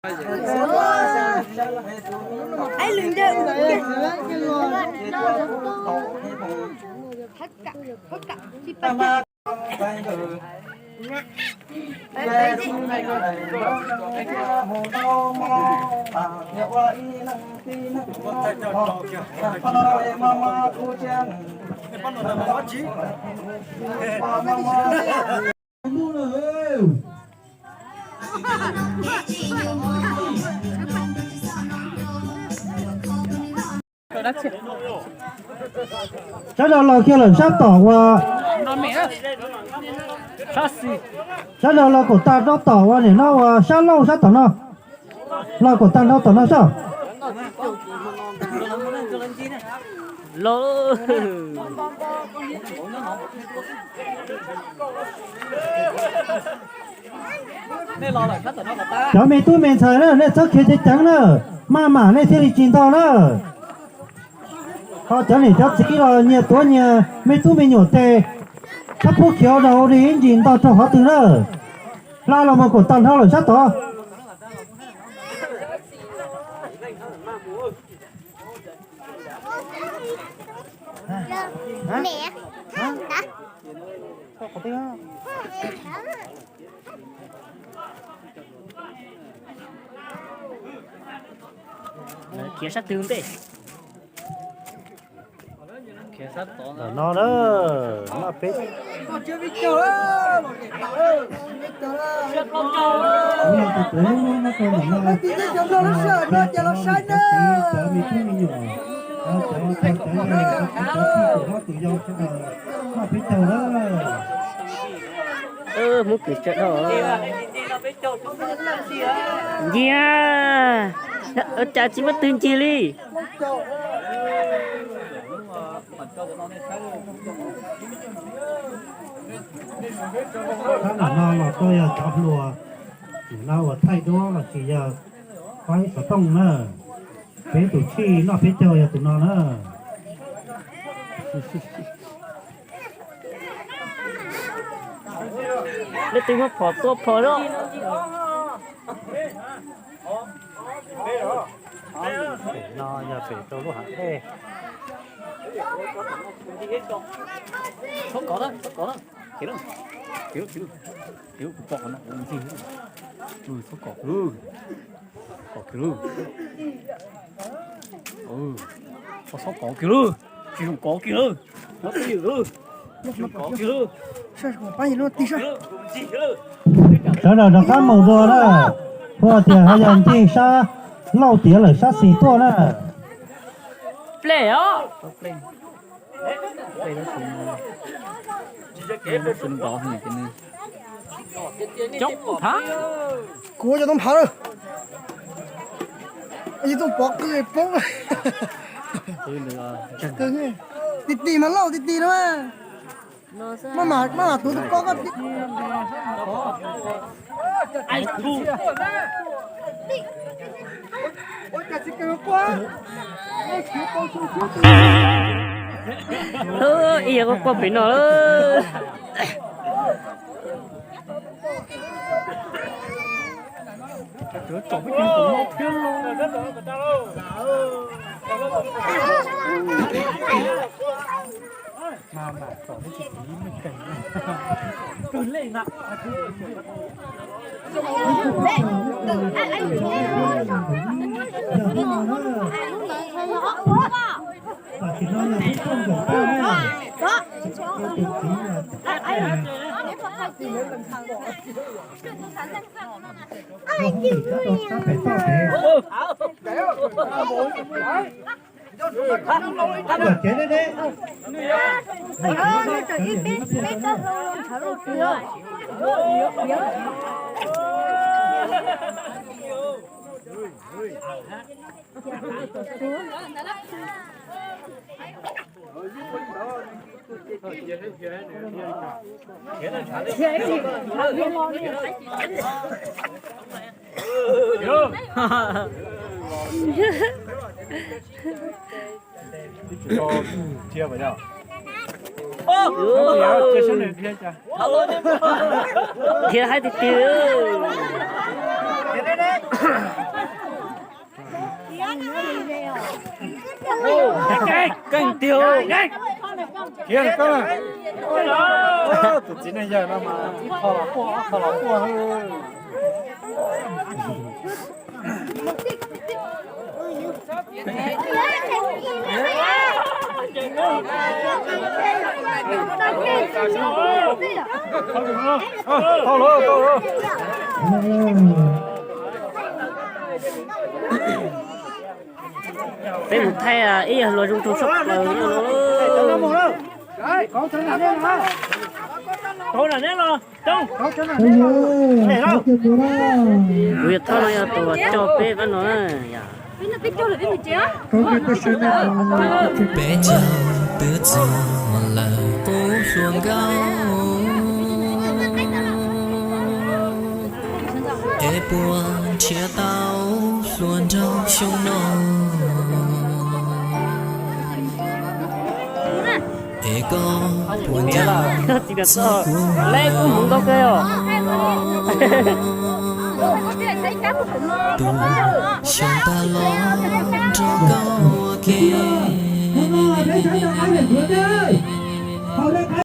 Sab no los kiag lawm sab tom uas, sab no los kom tag rau tom uas nim no uas sab laug sab tom no, los kom tag rau tom no sab. Cov me tub me ntxhais na, nej txhob khiav ceev ceev na, maj mam nej thiaj li tsis ntog na. Ho cov niam cov txiv los nyias tuav nyias me tub me nyuam tes, txhob pub khiav rau hauv li ib ntsis ntog rau qhov twg na. Hla los mus kom tag nrho lawm sab tod. Khiav sab twg ntej? Ntawm no na, noj peb. Cov me tub me nyuam, cov thov cov yau cov tij cov hlob cov yau sawv daws noj peb caug na. Hmoob Kwm Tsawv dhau. Nciag, ua cas tsis muaj twg nciag li. Tab ntawm no los tuaj yog cov hluas, tus no uas thaij duab los sis yog pab ib xov tooj na. Peb tus tshij noj peb caug yog tus no na. Leej twg muab phom tua phom na. Pem no yog pem rau lub hav dej. Txhob kov na, txhob kov na. Khiav lawm, khiav lawm, khiav lawm, khiav lawm, kuv pom qhov no kuv ntxig lawm. Txhob kov kiag lawm, kov kiag lawm. Txhob, txhob kov kiag lawm, tsis zoo kov kiag lawm. Sawv daws rov qab mus dua na, hu tias ho yog ncig sab laug tiav lawm sab xis tuaj na. Plej os. Kuv cov tub nphav lawm. Yus tub pov qw poob. Ti ti mas lauj, ti ti no. Maj mam, maj mam tuv tus pov koj ti. Ib yam quaj quaj pem no. Thiab hais tiag tiag. Keej tiag. Khiav koj na. Tus txiv neej yawg no mas ib qho los quaj, ob qho los quaj. Tau lawm, tau lawm. Peb mus thaij ib yam luag zoo rau sab plaws no. Kuv yog Thoj no yog tus uas coj peb pab no na yom. Peb caug twb txog lawm qub hlua nkauj, es puas nrhiav tau hlua nraug xyoo no? Es koj puas nco txog kuv? Tus xyoo tag los nrog koj ua ke.